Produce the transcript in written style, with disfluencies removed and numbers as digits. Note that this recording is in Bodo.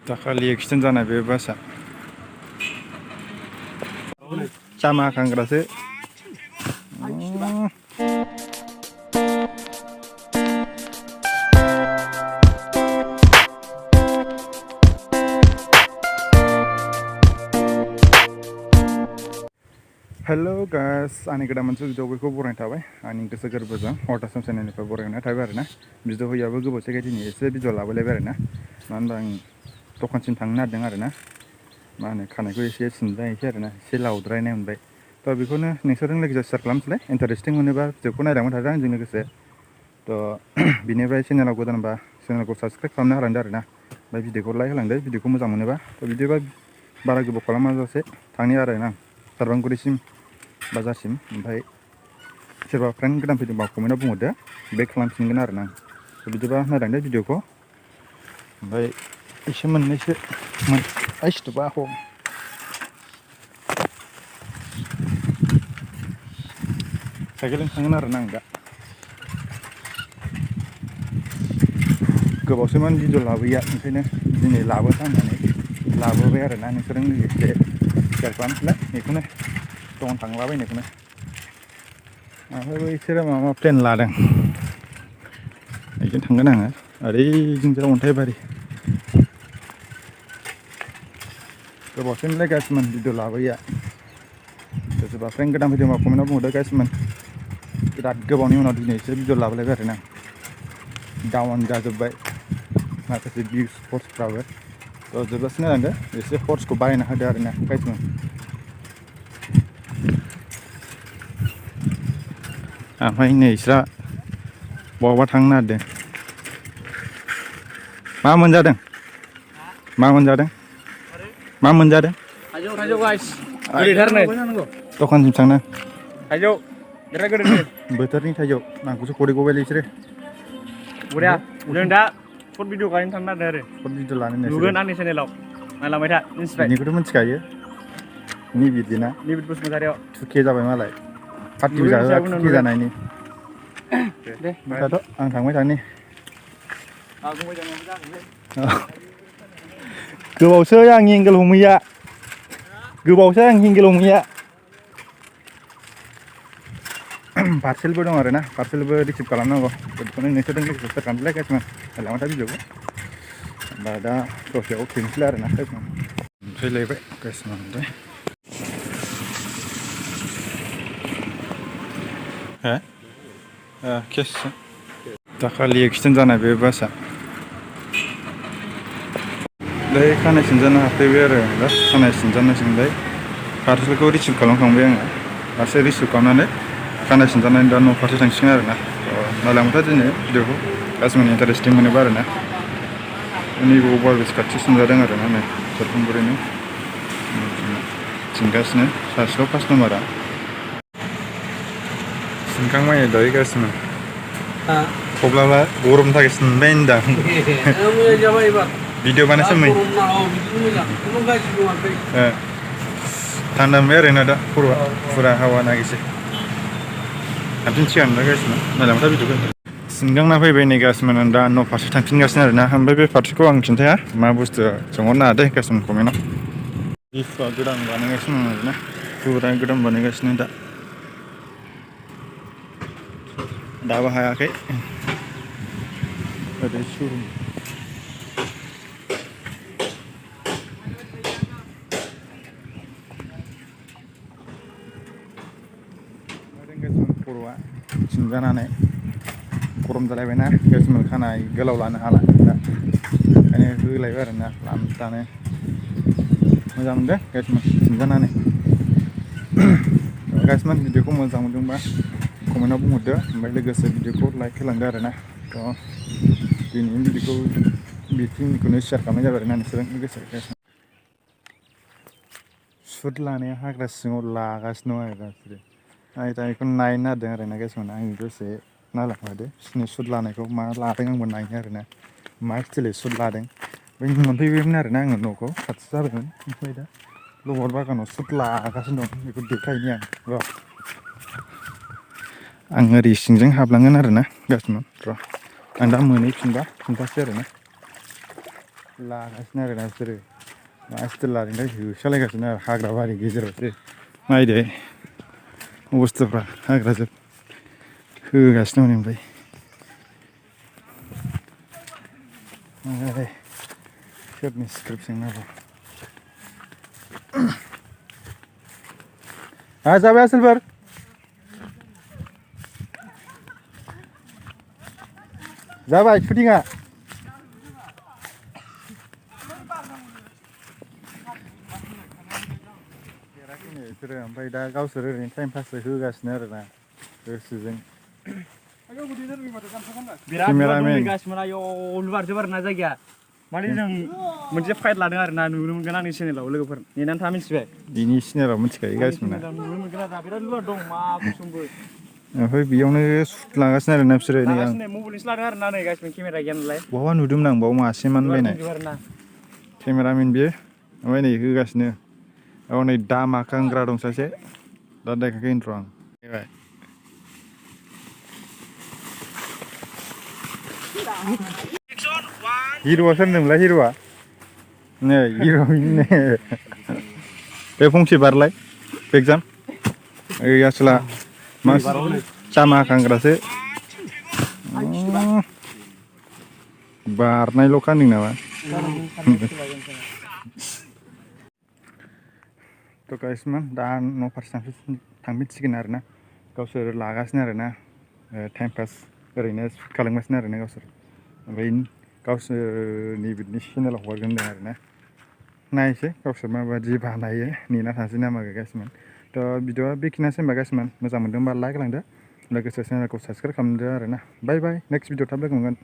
दाखालि एक्सिडेन्ट जानाय बे बासआ जामा खांग्रासो। हेलो गाइस, आंनि गोदान मोनसे भिडिअ बयखौ बरायनाय थाबाय। आंनि गोसो गोरबोजों हरदासम चेनेलनिफ्राय बरायनाय थाबाय आरोना। भिडिअ फैयाबो गोबावसै दिनै एसे भिडिअ लाबोलायबाय आरोना। मानो होनबा आं दखानसिम थांनो नागिरदों आरोना। मा होनो खानायखौ एसे सिनजाहैसै आरोना, एसे लावद्रायनाय मोनबाय। थ' बेखौनो नोंसोरजों लोगोसे शेयार खालामसैलाय। इन्टारेस्टिं मोनोबा भिडिअखौ नायलांबाय थादो आंजों लोगोसे। थ' बिनिफ्राय चेनेलाव गोदानबा चेनेलखौ साबस्क्राइब खालामना होलांदो आरोना। ओमफ्राय भिडिअखौ लाइक होलांदो, भिडिअखौ मोजां मोनोबा। थ' बिदिबा बारा गोबाव खालामाजासे थांनि आरोना सारबांगुरिसिम बाजारसिम। ओमफ्राय सोरबा फ्रेन्ड गोदान फैदोंबा कमेन्टआव बुंहरदो, बेक खालामफिनगोन आरोना आं। बिदिबा नायलांदो भिडिअखौ। ओमफ्राय एसे मोननैसो आइसथ'बा हम साइकेलजों थांगोन आरोना आं दा। गोबावसैमोन भिडिअ लाबोयैया, ओंखायनो दिनै लाबोथां होननानै लाबोबाय आरोना नोंसोरजों लोगोसे शेयार खालामसैलाय। बेखौनो दखान थांलाबायनायखौनो। ओमफ्राय बिसोरो माबा प्लेन लादों, बेजों थांगोन आङो। ओरैजोंजा अन्थाइबारि। गोबावसैमोनलाय गाइसमोन भिडिअ लाबोयैया। सोरबा फ्रेन्ड गोदान फैदोंबा कमेन्टआव बुंहरदो गाइसमोन। बिराद गोबावनि उनाव दिनैसो भिडिअ लाबोलायबाय आरोना। डाउन जाजोब्बाय माखासे भिउस स्पट्सफ्राबो। थ' जोबजासिम नायलांदो, एसे हर्सखौ बारायना होदो आरोना गाइसमोन। ओमफ्राय नै बिस्रा बहाबा थांनो नागिरदों। मा मोनजादों? मा मोनजादों? मा मोनजादों? थाइजौ गाइस, गोदैथारनो। दखानसिम थांनो थाइजौ बिराद गोदैनो। बोथोरनि थाइजौ। आंखौसो खदै गबायलै बिसोरो। बरिया, जों दा सर्ट भिडिअ गायनो थांनो नागिरदों आरो। सर्ट भिडिअ लानो नोंसोरो। नुगोन आंनि चेनेलाव, नायलांबाय था मिन्थिबाय। बिनिखौथ' मिथिखायो। निबिदिना निबिद बसुमतारियाव 2K जाबाय मालाय। पार्टि नुगोन जाहोआ मिथियाखै उनाव 2K नुगोन। जानायनि। दे थाथ' आं थांबाय थानि। गोबावसै आं एंगेल हमैया। गोबावसै आं एंगेल हमैया। पार्सेलबो दं आरोना, पार्सेलबो रिसिभ खालामनांगौ। बेखौनो नोंसोरजों लोगोसे शेयार खालामसैलाय गाइसमोन। नायलांबाय था भिडिअखौ। होमबा दा दसेयाव फैनोसैलाय आरोना गाइसमोन। फैलायबाय गाइसमोन। ओमफ्राय केससो। दाखालि एक्सिडेन्ट जानाय बे बासआ बै खानाय सिनजानो हाबफैबाय आरो दा खानाय सिनजानायजोंलाय पार्सेलखौ रिसिभ खालामखांबाय आङो। दासो रिसिभ खालामनानै खानाय सिनजानानै दा न' फारसे थांसिगोन आरोना। नायलांबाय था दिनै भिडिअखौ गासिबो इन्टारेस्टिं मोनोबा आरोना। नैबे अभार ब्रिज खाथि सिनजादों आरोना नै सेरफांगुरिनि सिनगासिनो सासेयाव कास्ट'मारा। सिनखांबाय दायो गासिबो। थेवब्लाबो गरमनि थाखाय सिनबाय होनदां। भिडिअ बानायसै थान्दा मोनबाय आरोना दा खर'आ फुरा हावा नागिरसै। थांफिनसिगोन दा गासिबो। नायलांबाय था भिडिअखौ। सिनखांना फैबाय नै गासिबो दा न' फारसे थांफिनगासिनो आरोना। ओमफ्राय बे पार्टिखौ आं खिन्थाया मा बुस्थु सोंहरनो हादों गासिबो कमेन्टआव। बिफआ गोदान बानायगासिनो दं आरोना, फुरा गोदान बानायगासिनो दा। दाबो हायाखै। ओरै सुरुम खर'आ सिनजानानै गरम जालायबायना गासिबो खानाय गोलाव लानो हाला दा। ओंखायनो होलायबाय आरोना लामजानो। मोजां मोनदों गासिबो सिनजानानै। गासिबो भिडिअखौ मोजां मोनदोंबा कमेन्टआव बुंहरदो। ओमफ्राय लोगोसे भिडिअखौ लाइक होलांदो आरोना। थ' दिनैनि भिडिअखौ बेखिनिखौनो शेयार खालामनाय जाबाय आरोना नोंसोरजों लोगोसे। सुट लानाया हाग्रा सिङाव लागासिनो दं आरो गासैबो। आं दा बेखौ नायनो नागिरदों आरोना गाइसमोन। आं दसे नायलांखादो बिसोरनि सुट लानायखौ मा लादों आंबो नायनो आरोना। मा स्टाइलै सुट लादों। बै मोनफैबायमोन आरोना आङो न'खौ खाथि जाबायमोन। ओमफ्राय दा लबार बागानाव सुट लागासिनो दं। बेखौ देखायनि आं र'। आं ओरै सिंजों हाबलांगोन आरोना गासिबो र'। आं दा मोनहैफिनबा खिन्थासै आरोना। लागासिनो आरोना बिसोरो मानसिफोर लादोंथाय होसोलायगासिनो आरो हाग्रा बारि गेजेरावसो नायदो अबस्थाफ्रा हाग्राजोब होगासिनो माने ओमफ्राय सोरनि स्क्रिप्ट सोंनांगौ जाबाय आसोलफोर जाबाय शुटिंआ बिसोरो ओमफ्राय दा गावसोर ओरैनो टाइम पाससो होगासिनो आरोना गोसोजों बिराद केमेरामेन गासिमोन आयौ लुबारजोब आरोना जायगाया माने जों मोनसे फाइट लादों आरोना नुनो मोनगोन आंनि चेनेलाव लोगोफोर नेनानै था मिथिबाय बिनि सिनेराव मिथिखायो गासिमोना नुनो मोनगोन आरोना बिराद लुबार दं मा गुसुंबो ओमफ्राय बेयावनो सुट लागासिनो आरोना बिसोरो नै आं लागासिनो मबाइलजोंसो लादों आरोना नै गासिमोन केमेरा गैया नालाय बहाबा नुदोंमोन आं बाव मासेमान बायनाय आरोना केमेरामेन बियो ओमफ्राय नै होगासिनो औ नै दामा खांग्रा दं सासे दा देखायगोन र' आं फैबाय हिर'आ सोर होनदोंमोनलाय हिर'आ नै हिर'इननो बे फंसे बारलाय एगजाम ओइ आसोला मा दामा खांग्रासो बारनायल' खान्दों नामा थ' गाइसमोन दा न' फारसे थांफिनसिगोन आरोना गावसोर लागासिनो आरोना टाइम पास ओरैनो सुट खालामगासिनो आरोना गावसोर ओमफ्राय गावसोरनि बिदिनो चेनेलाव हगारगोन होनदों आरोना नायसै गावसोर माबायदि बानायो नेना थानोसै नामा गाइसमोन थ' भिडिअआ बेखिनियानोसै होनबा गाइसमोन मोजां मोनदोंबा लाइक होलांदो लोगोसे चेनेलखौ साबसक्राइब खालामदो आरोना बाय बाय नेक्स्ट भिडिअ थाब लोगो मोनगोन